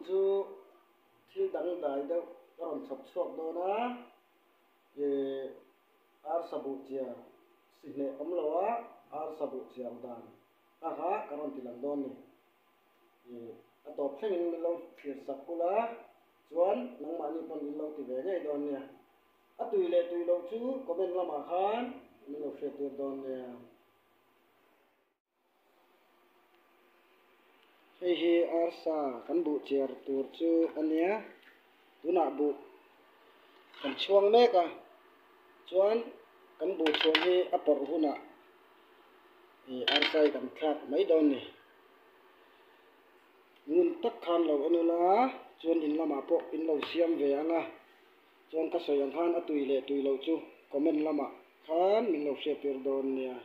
chu thil dangdai deuh ka rawn chhawp chhuak dawn a, ih arsa buh chiar si hneh awm lo a, arsa buh chiar dan kha kha ka rawn ti lang dawn ni. Ih a tawp thlengin min lo thlir sak ula chuan nangmahni pawn in lo ti ve ngei dawn nia. A tui leh tui loh chu comment lamah khan min lo hriat tir dawn nia. Hei hi arsa kan buh chiar tur chu a nia, tunah buh kan chhuang mek a, chuan kan buh chhuan hi a pawrh hunah ih arsa hi kan thlak mai dawn ni. Ngun tak khan lo en ula chuan in lamah pawh in lo siam ve ang a, chuan ka sawi ang khan a tui leh tui loh chu comment lamah khan min lo hriat tir dawn nia.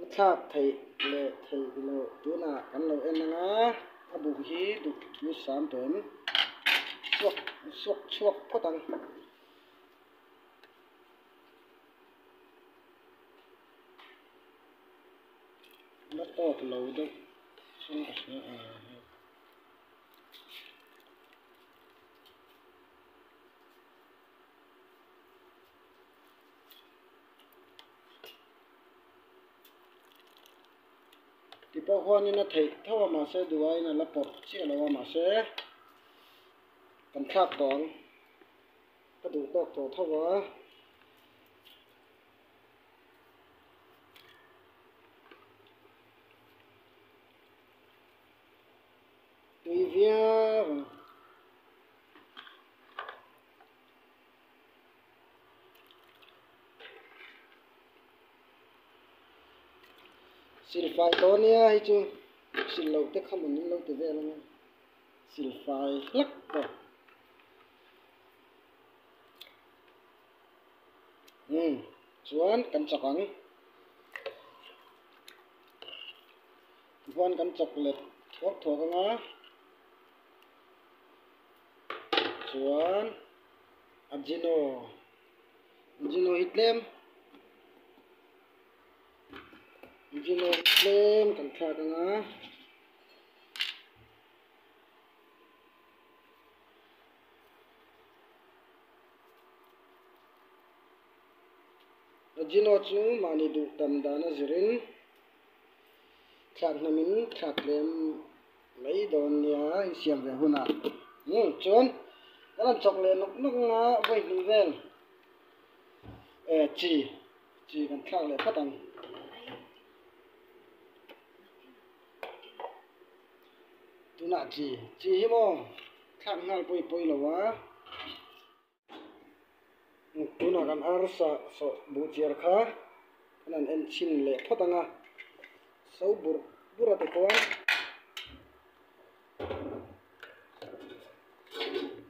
A thlak theih leh theih loh tunah kan lo en ang a, a buh hi duh thu sam tawh em? Suak suak chhuak phawt ang. La tawk lo deuh chuan ka hria a. Ti pawh huanin a theih tho a mahse duhaiin a la pawrh chiah lo a mahse kan thlak tawh ang ka duh tawk tawh tho a. Tui viau ang. Silfai tawh ania hei chu sil loh te kha mawn in lo ti vel anga silfai hlak tawh umm chuan kan chak ang tichuan kan chak let thuak thuak anga chuan. Ajino Ajino hi tlem Ajino hi tlem kan thlak ang a Ajino chu mahni duh tam dan a zirin thlak hnamin thlak tlem Mai dawn nia i siam ve hunah umm chuan kan han chawk leh nawk nawk anga vawi hnih vel eh chi chi kan thlak leh phawt ang. Tunah chi chi hi maw thlak nghal pawi pawi lo a. Tunah kan arsa sawh buh chiar kha kan han en chhin leh phawt ang a, so burh burh a ti khuan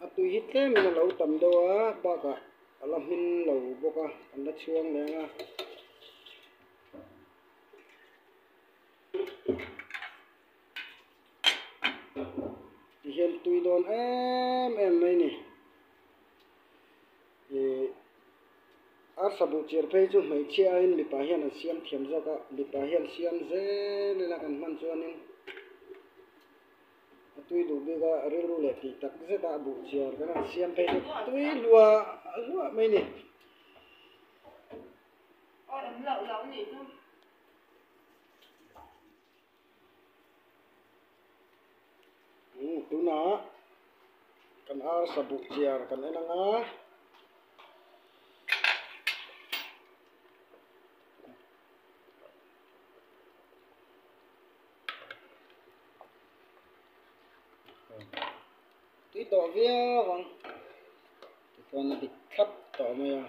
a tui hi tlemin a lo tam deuh a bakah a la hmin lo bawk a kan la chhuang leh ang a. Tihian tui dawn em em mai ni. Ih arsa buh chir phei chu hmeichhia aiin mipa hian an siam thiam zawk a, mipa hian siam zel ila kan hman chuanin a tui duh bik a, rilru leh tih tak zet a buh chiar kan han siam phei chu tui hluah hluah mai ni. Tunah kan arsa buh chiar kan en ang a. Tui tawh viau ang tichuan a dik thlap tawh mai a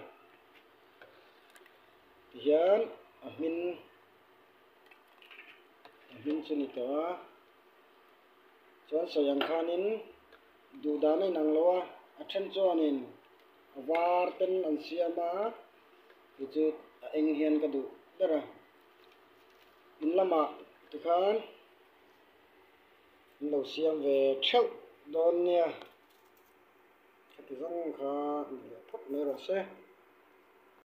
tihian a hmin. A hming chu ni tawh a, chuan sawi ang khanin duh dan a inang lo a, a then chuanin a var ten an siam a, kei chu a eng hian ka duh ber a, in lamah tikhan an lo siam ve theuh dawn nia, heti zawng kha ni leh phawt mai rawh se.